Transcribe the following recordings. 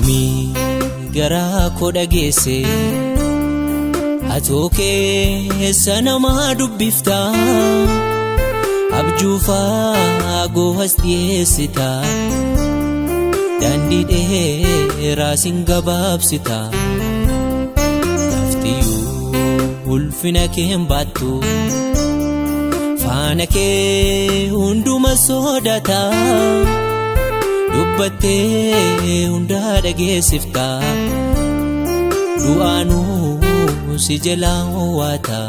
Falmii garaa koo dhageesse, atoo keessa namaa dubbifta, abjuufaa gohas dhiyeessita, daandii dheeraa sin gabaabsita. Laftiyyuu ulfina kee hin baattu, faana kee hunduma sodaata. Dubbattee hundaa dhageessifta, du'aanuu si jalaa waata.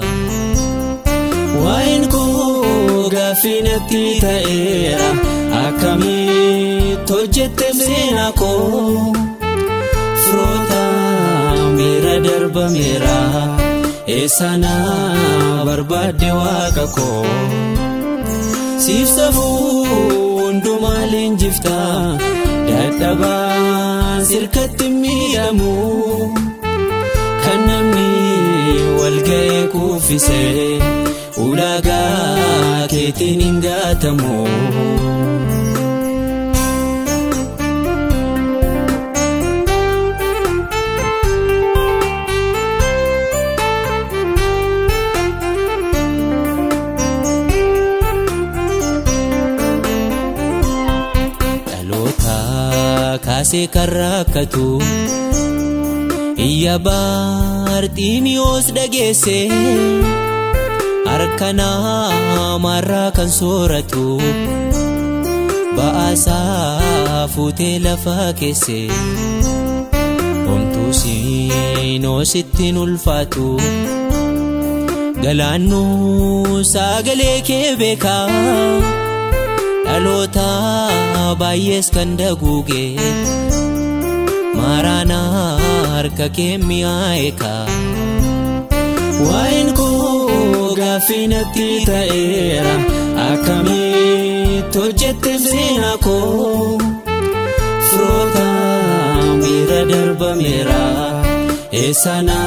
Waa'een koo gaaffii natti ta'eera, akkamitti hojjette seenaa koo? Firoota miira darbameera, eessa na barbaadde waaqa koo? Siif safuu hundumaa leenjifta, dadhabaan sirkatti miidhamu. Kan namni wal ga'ee kuffise ulaagaa keetiin hin gaatamu. Dhaloota kaasee kan rakkatu, iyya Baarxiimiyoos dhageesse, harka namaarraa kan sooratu, ba'aasaa fuutee lafa keesse. Homtuu siinoo sittiin ulfaatu, galaannuu sagalee kee beekaa. Dhaloota baay'ees kan daguuge, maaraanaa harka kee mi'aayeeka. Waa'een koo gaaffii natti ta'eera, akkamitti hojjette seenaa koo? Firoota miira darbameera, eessa na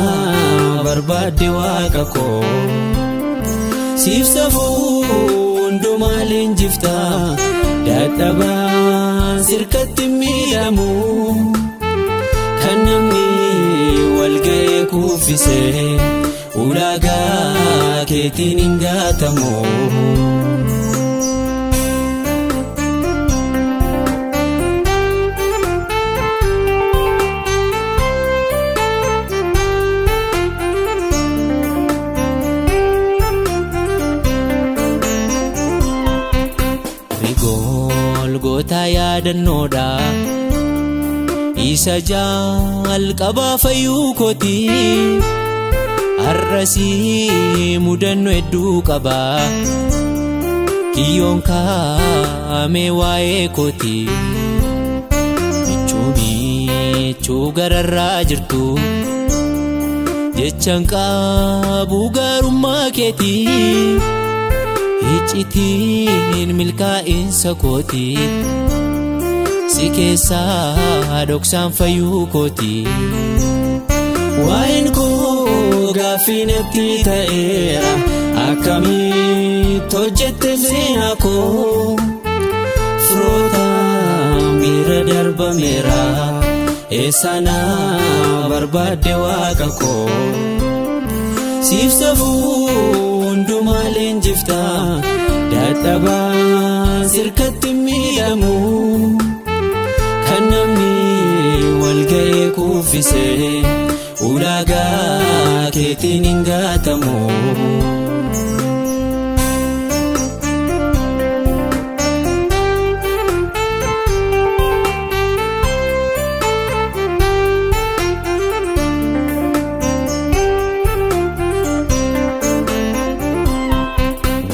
barbaadde waaqa koo? Siif safuu hundumaa leenjifta, dadhabaan sirkatti miidhamu. Kan namni wal ga'ee kuffise ulaagaa keetiin hin gaatamu. Rigool goota yaadannoodha. Isa jalqabaa fayyuu kooti. Har'asii mudannoo hedduu qaba. Kiyyoon kaa'ame waa'ee kooti. Michuu michuu gararraa jirtu. Jechaan qabu gaarummaa keeti. Iccitiin milkaa'insa kooti. Si keessaa dhoksaan fayyuu kooti. Waa'een koo gaaffii natti ta'eera, akkamitti hojjette seenaa koo? Firoota miira darbameera, eessa na barbaadde waaqa koo? Siif safuu hundumaa leenjifta, dadhabaan sirkatti miidhamu. Kan namni wal ga'ee kuffise ulaagaa keetiin hin gaatamu.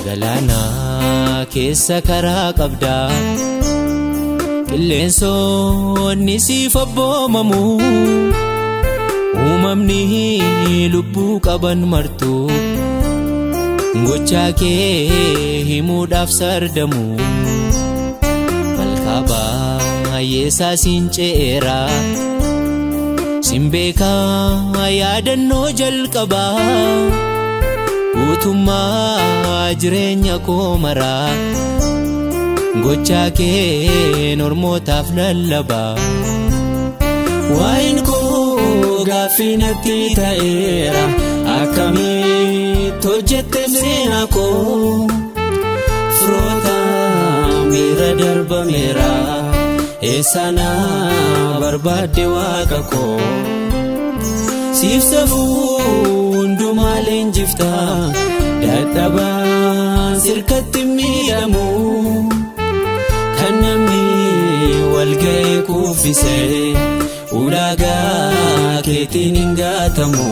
Galaana keessa karaa qabda. Qilleensonni siif abboomamu. Uumamni lubbuu qaban martu gochaa kee himuudhaaf sardamu. Malkaa baay'eesaa siin ce'eera. Sin beekaa yaadannoo jalqabaa. Guutummaa jireenya koo maraa. Gochaa kee ormootaaf lallabaa. Waa'een koo gaaffii natti ta'eera akkamitti hojjette seenaa koo firoota miira darbameera eessana barbaadde waaqa koo siif safuu hundumaa leenjifta dadhabaan sirkatti miidhamu kan namni walga'ee kuffise ulaagaa keetiin hin gaatamu.